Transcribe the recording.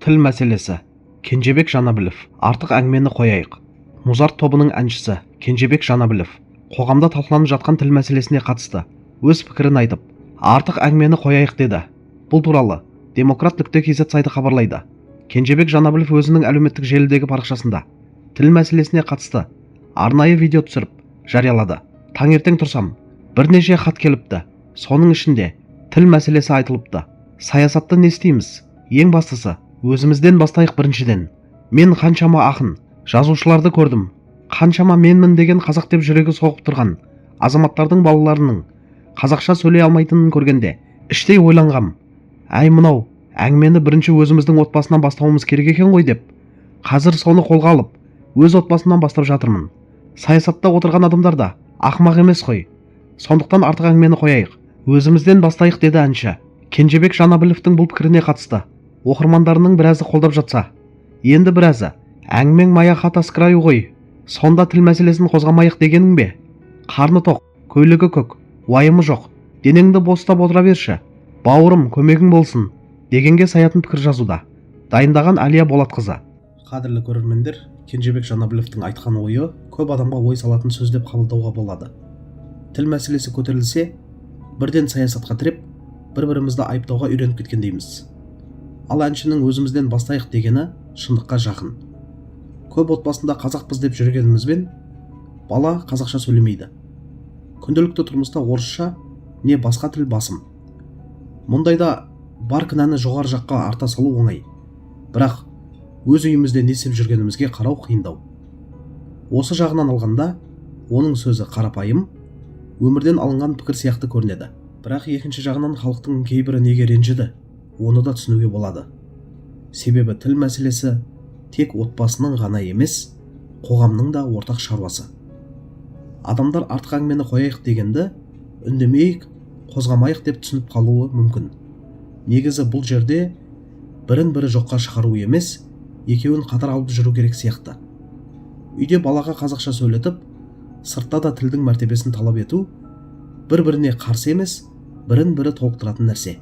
Тіл мәселесі. Кенжебек Жанәбілов: «Артық әңгімені қояйық». «Музарт» тобының әншісі Кенжебек Жанәбілов қоғамда талқыланып жатқан тіл мәселесіне қатысты өз пікірін айтып, «Артық әңгімені қояйық» деді. Бұл туралы Демократ.kz сайты хабарлайды. Кенжебек Жанәбілов өзінің әлеуметтік желідегі парақшасында тіл мәселесіне қатысты арнайы видео түсіріп жариялады. «Таңертең тұрсам, бірнеше хат келіпті. Соның ішінде тіл мәселесі айтылыпты. Саясатты не істейміз? Ең бастысы, өзімізден бастайық. Біріншіден, мен қаншама ақын, жазушыларды көрдім. Қаншама менмін деген, қазақ деп жүрегі соғып тұрған азаматтардың балаларының қазақша сөйлей алмайтынын көргенде, іштей ойланғам: әй, мынау әңгімені бірінші өзіміздің отбасынан бастауымыз керек екен ғой деп. Қазір соны қолға алып, өз отбасымнан бастап жатырмын. Саясатта отырған адамдар да ақымақ емес қой. Сондықтан артық әңгімені қояйық, өзімізден бастайық», – деді әнші. Кенжебек Жанәбіловтің бұл пікіріне қатысты оқырмандарының біразы қолдап жатса, енді біразы: «Әңгімең «Моя хата с краю» ғой. Сонда тіл мәселесін қозғамайық дегенің бе? Қарны тоқ, көйлегі көк, уайымы жоқ, денеңді бос ұстап отыра берші, бауырым, көмегің болсын», – дегенге саятын пікір жазуда. Дайындаған Әлия Болатқызы. Қадірлі көрермендер, Кенжебек Жанәбіловтің айтқан ойы көп адамға ой салатын сөз деп қабылдауға болады. Тіл мәселесі көтерілсе, бірден саясатқа тіреп, бір бірімізді айыптауға үйреніп кеткендейміз. Ал әншінің «өзімізден бастайық» дегені шындыққа жақын. Көп отбасында қазақпыз деп жүргенімізбен, бала қазақша сөйлемейді. Күнделікті тұрмыста орысша не басқа тіл басым. Мұндайда бар кінәні жоғары жаққа арта салу оңай, бірақ өз үйімізде не істеп жүргенімізге қарау қиындау. Осы жағынан алғанда, оның сөзі қарапайым, өмірден алынған пікір сияқты көрінеді. Бірақ екінші жағынан, халықтың кейбірі неге ренжіді, оны да түсінуге болады. Себебі тіл мәселесі тек отбасының ғана емес, қоғамның да ортақ шаруасы. Адамдар «артық әңгімені қояйық» дегенді үндемейік, қозғамайық деп түсініп қалуы мүмкін. Негізі, бұл жерде бірін бірі жоққа шығару емес, екеуін қатар алып жүру керек сияқты. Үйде балаға қазақша сөйлетіп, сыртта да тілдің мәртебесін талап ету бір біріне қарсы емес, бірін бірі толықтыратын нәрсе.